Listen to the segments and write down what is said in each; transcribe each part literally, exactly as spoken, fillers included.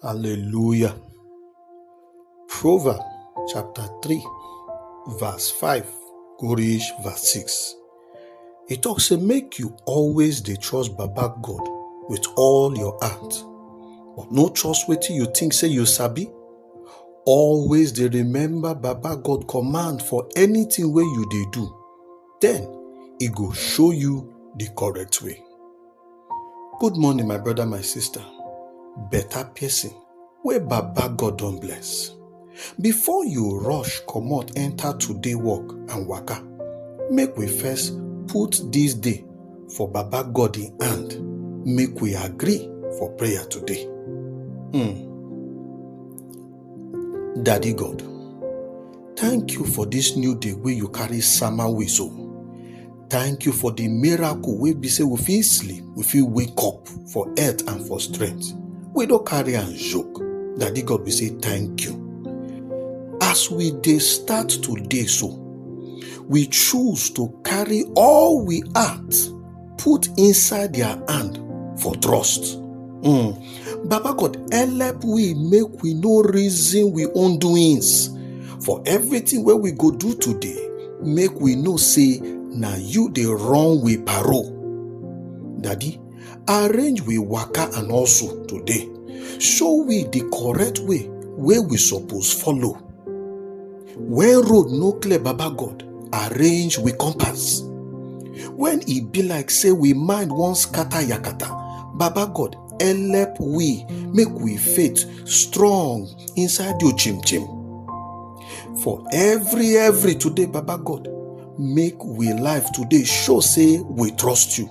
Hallelujah. Proverb chapter three, verse five go reach verse six. E talk say, make you always dey trust Baba God with all your heart, but no trust wetin you think say you sabi. Always dey remember Baba God command for anything wey you dey do. Then e go show you the correct way. Good morning, my brother, my sister. Better person wey Baba God don bless. Before you rush comot enter today work and waka, make we first put this day for Baba God in hand. Make we agree for prayer today. Hmm. Daddy God, thank you for this new day wey you carry sama we so. Thank you for the miracle wey be say we fit sleep, we fit wake up for health and for strength. We no carry am joke. Daddy God, we say thank you. As we dey start today so, we choose to carry all we heart put inside their hand for trust. Mm. Baba God, help we make we no reason we own doings. For everything wey we go do today, make we know say na you dey run we parole. Daddy, arrange we waka and also today. Show we the correct way wey we suppose follow. When road no clear, Baba God, arrange we compass. When e be like say we mind wan scatter yakata, Baba God, help we make we faith strong inside you chim chim. For every every today, Baba God, make we life today show say we trust you.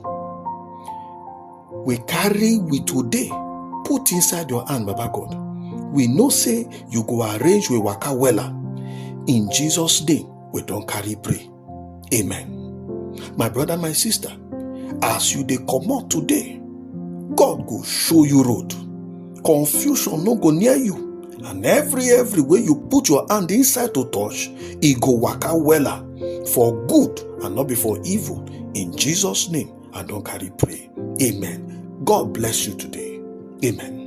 We carry we today put inside your hand, Baba God. We know say you go arrange we waka wella. In Jesus' name, we don carry pray. Amen. My brother, my sister, as you dey comot today, God go show you road. Confusion no go near you, and every every way you put your hand inside to touch, e go waka wella for good and not be for evil. In Jesus' name, I don carry pray. Amen. God bless you today. Amen.